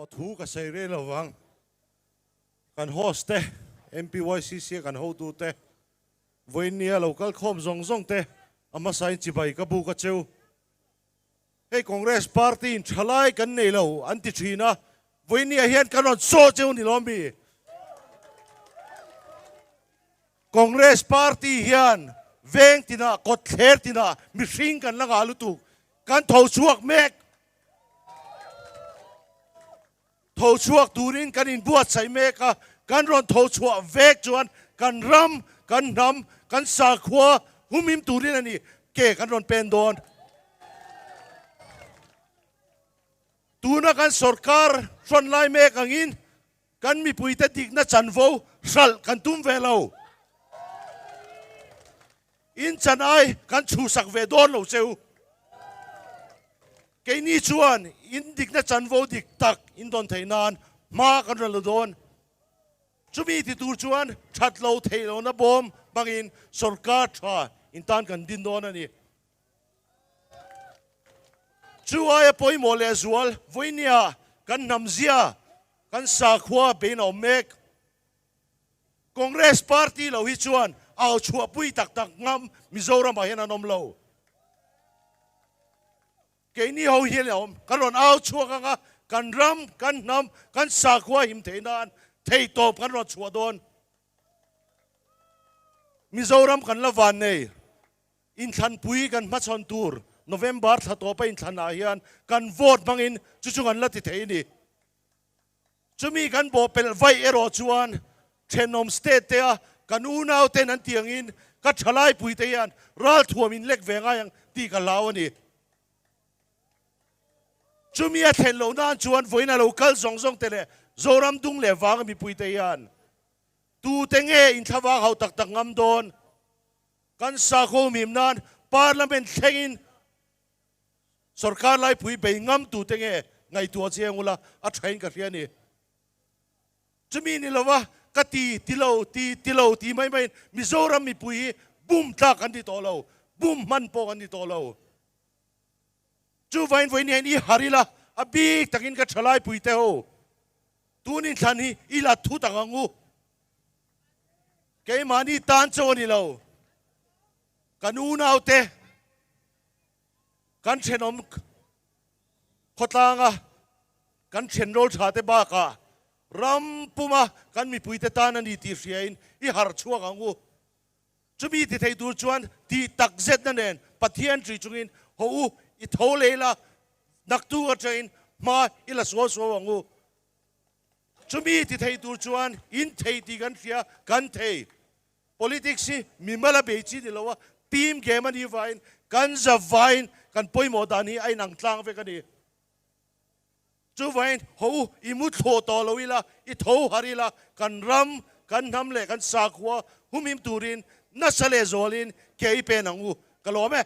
Aw thu ka sawi rei lo vang. Kan host te, MPYCC a kan hotu te, vawiinnia lo kal khawm zawng zawng te a hmasain chibai ka buk a cheu. Hei Congress party in thalai kan nei lo an ti thin a, vawiinnia hian kan rawn saw cheu ni lo mi? Congress party hian veng tinah, kawtthler tinah mihring kan la ngah lutuk, kan tho chhuak mek. Tho chhuak turin kan inbuatsaih mek a, kan rawn tho chhuah vek chuan kan ram, kan hnam, kan sakhua humhim turin a ni ke kan rawn pen dawn. Tuna kan sorkar hrawn lai mek angin kan mipuite dikna chanvo hralh kan tum ve lo. In chan ai kan chhuhsak ve dawn lo cheu. Keini chuan in dikna chanvo dik tak in dawn theih nan hma kan rawn la dawn. Chumi ti tur chuan that lo theih lohna bawm hmangin sorkar tha in tan kan din dawn a ni. Chu aia pawimawh leh zual vawinia kan hnamzia, kan sakhua bein a awm mek. Congress party lo hi chuan au chhuahpui tak tak ngam Mizoram ah hian an awm lo. Keini ho hian a awm, kan rawn au chhuak ang a, kan ram, kan hnam, kan sakhua him theih nan theihtawp kan rawn chhuah dawn. Mizoram kan la van nei, inthlanpui kan hmachhawn tur November thla tawpa inthlan ah hian kan vote hmangin chu chu kan la ti thei a ni. Chumi kan bawhpelh vaih erawh chuan thenawm state te a kan unau ten an tih angin ka thalai pui te hian ralthuam in lek ve ngai ang tih ka hlau a ni. Chumi a thlen loh nan chuan vawiin a lo kal zawng zawng te leh Zoram dung leh vanga mipui te hian tute nge inthlavang hauh tak tak ngam dawn? Kan sakhaw mim nan Parliament thlengin Sorkar laipui bei ngam tute nge ngaihtuah chiang ula a thain ka hria a ni. Chumi ni lova ka ti ti lo ti ti lo ti mai maiin Mizoram mipui hi bum tlak an ti tawh lo, bum hman pawh an ti tawh lo. Chuvain vawiin hian i har ila a bik takin ka tha laipui te ho tun inthlan hi i la thut ang ang u. Keimahni tan chaw a ni lo. Kan unaute. Kan thenawm khawtlanga kan thenrawl tha te bakah ram puma kan mipuite tan a ni tih hriain i harh chhuak ang u. Chumi ti thei tur chuan tih tak zetna nen Pathian ṭih chungin haw u, i tho leh ila, naktuk atangin hma i la suau suau ang u. Chumi ti thei tur chuan in thei tih kan hria, kan thei. Politics hi mimal a bei chi ni lo a, team game a nih vangin kan za vaiin kan pawimawh dan hi a inang tlang vek a ni. Chuvangin haw u, i mu thlawh tawh lo ila, i tho harh ila, kan ram, kan hnam leh kan sakhua humhim turin nasa leh zawlin ke i pen ang u. Ka lawm e.